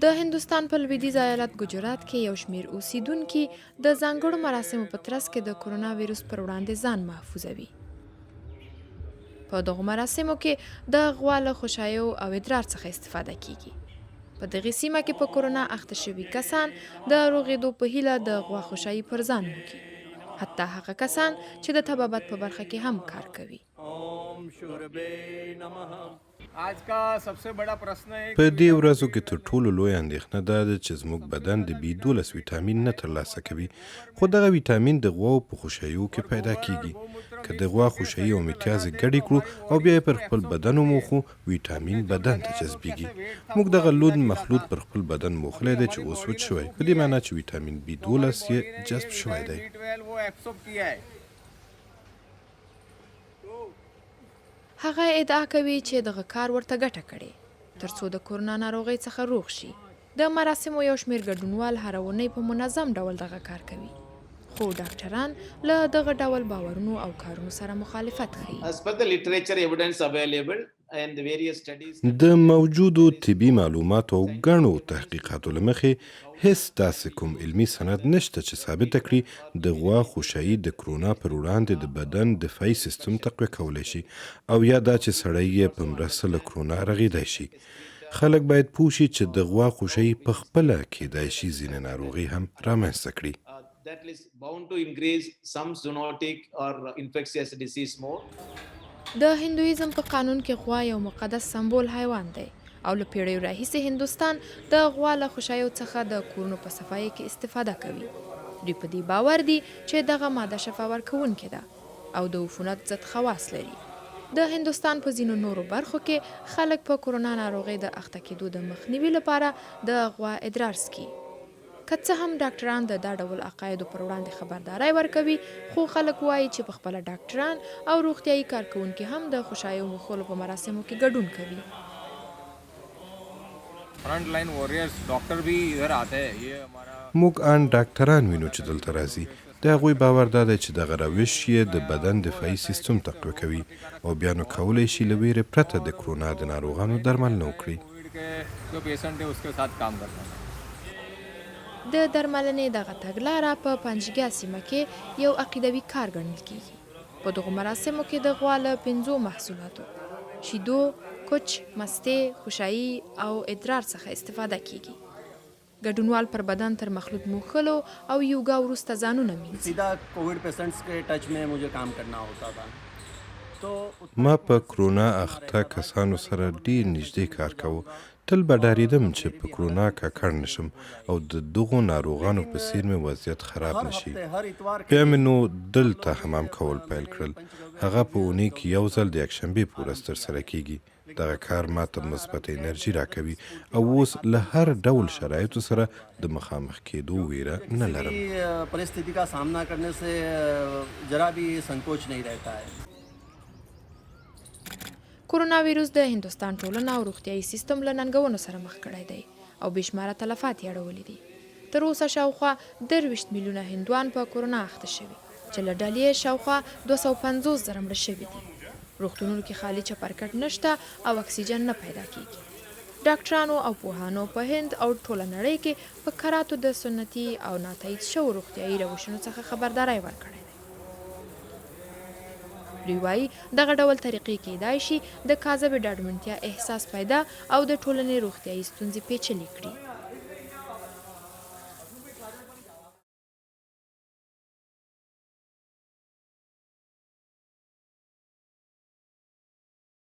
د هندوستان په لویدیځ ایالت ګجرات کې یو شمېر اوسیدونکي د ځانګړو مراسمو په ترڅ کې د کرونا ویروس پر وړاندې ځان محفوظوي. په دغو مراسمو کې د غوا له خوشایو او ادرار څخه استفاده کیږي. په دغې سیمه کې په کرونا اخته شوي کسان د روغېدو په هیله د غوا خوشایي پر ځان موږي. حتی هغه کسان چې د طبابت په برخه کې هم کار کوي. په دې ورځو کې تر ټولو لویه اندېښنه دا ده چې زموږ بدن د بي 12 ویټامین نه ترلاسه کوي، خو دغه ویټامین د غواوو په خوشایو کې پیدا کېږي. که د غوا خوشایي او متیازې ګډې کړو او بیا یې پر خپل بدن وموښو، ویټامین بدن ته جذبېږي. موږ دغه لوند مخلوط پر خپل بدن موښلی دی چې اوس وچ شوی، په دې مانا چې ویټامین بي 12 یې جذب شوی دی. هغه ادعا کوي چې دغه کار ورته ګټه کړې، ترڅو د کورونا ناروغۍ څخه روغ شي. د مراسمو یو شمېر ګډونوال هره اونۍ په منظم ډول دغه کار کوي، خو ډاکټران له دغه ډول باورونو او کارونو سره مخالفت ښيي. د موجودو طبي معلوماتو او ګڼو تحقیقاتو له مخې هېڅ داسې کوم علمي سند نشته چې ثابته کړي د غوا خوشايي د کرونا پر وړاندې د بدن دفاعي سیستم تقویه کولی شي او یا دا چې سړی یې په مرسته له کرونا رغېدای شي. خلک باید پوه شي چې د غوا خوشايي په خپله کېدای شي ځینې ناروغۍ هم رامنځته کړي. bound to increase some zoonotic or infectious disease more. د هندویزم په قانون کې غوا یو مقدس سمبول حیوان دی او له پیړیو راهیسې هندوستان د غوا له خوشایو څخه د کورونو په صفایۍ کې استفاده کوي. دوی په دې باور دي چې دغه ماده شفا ورکوونکې ده او د عفونت ضد خواص لري. د هندوستان په ځینو نورو برخو کې خلک په کورونا ناروغۍ د اخته کېدو د مخنیوي لپاره د غوا ادرار څکي. که څه هم ډاکټران د دا ډول عقایدو پر وړاندې خبرداری ورکوي، خو خلک وايي چې په خپله ډاکټران او روغتیايي کارکوونکي هم د خوشایو موښلو په مراسمو کې ګډون کوي. موږ ان ډاکټران وینو چې دلته راځي، د هغوی باور دا دی چې دغه روش یې د بدن دفاعي سیستم تقویه کوي او بیا نو کولی شي له وېرې پرته د کرونا د ناروغانو درملنه وکړي. د درملنې دغه تګلاره په پنجګیا سیمه کې یو عقیدوي کار ګڼل کېږي. په دغو مراسمو کې د غوا له پنځو محصولاتو، شیدو، کوچ، مستې، خوشايي او ادرار څخه استفاده کېږي. ګډونوال پر بدن تر مخلوط موښلو او یوګا وروسته ځانونه مینځي. سیده کوویډ پیشنټس کې ټچ مې مجهې کام کرنا هوتا تھا تو. ما په کرونا اخته کسانو سره ډېر نږدې کار کاوه، تل به ډارېدم چې په کرونا ککړ نه شم او د دغو ناروغانو په څېر مې وضعیت خراب نه شي. بیا مې نو دلته حمام کول پیل کړل، هغه په اونۍ کې یو ځل د یکشنبې په ورځ ترسره کېږي. دغه کار ماته مثبته انرژي راکوي او اوس له هر ډول شرایطو سره د مخامخ کېدو وېره نه لرم. کورونا ویروس د هندوستان ټولنه او روغتیايي سیستم له ننګونو سره مخ کړی دی او بې شماره تلفات یې اړولي دي. تر اوسه شاوخوا 23 میلیونه هندوان په کورونا اخته شوي، چې له ډلې یې شاوخوا 250 زره مړه شوي دي. روغتونونو کې خالي چپرکټ نشته او اکسیجن نه پیدا کېږي. ډاکټرانو او پوهانو په هند او ټوله نړۍ کې په کراتو د سنتي او ناتایید شوو روغتیايي روشونو څخه خبرداری ورکړی دی. دوی وايي، دغه ډول طریقې کېدای شي د کاذبې ډاډمنتیا احساس پیدا او د ټولنې روغتیايي ستونزې پېچلې کړي.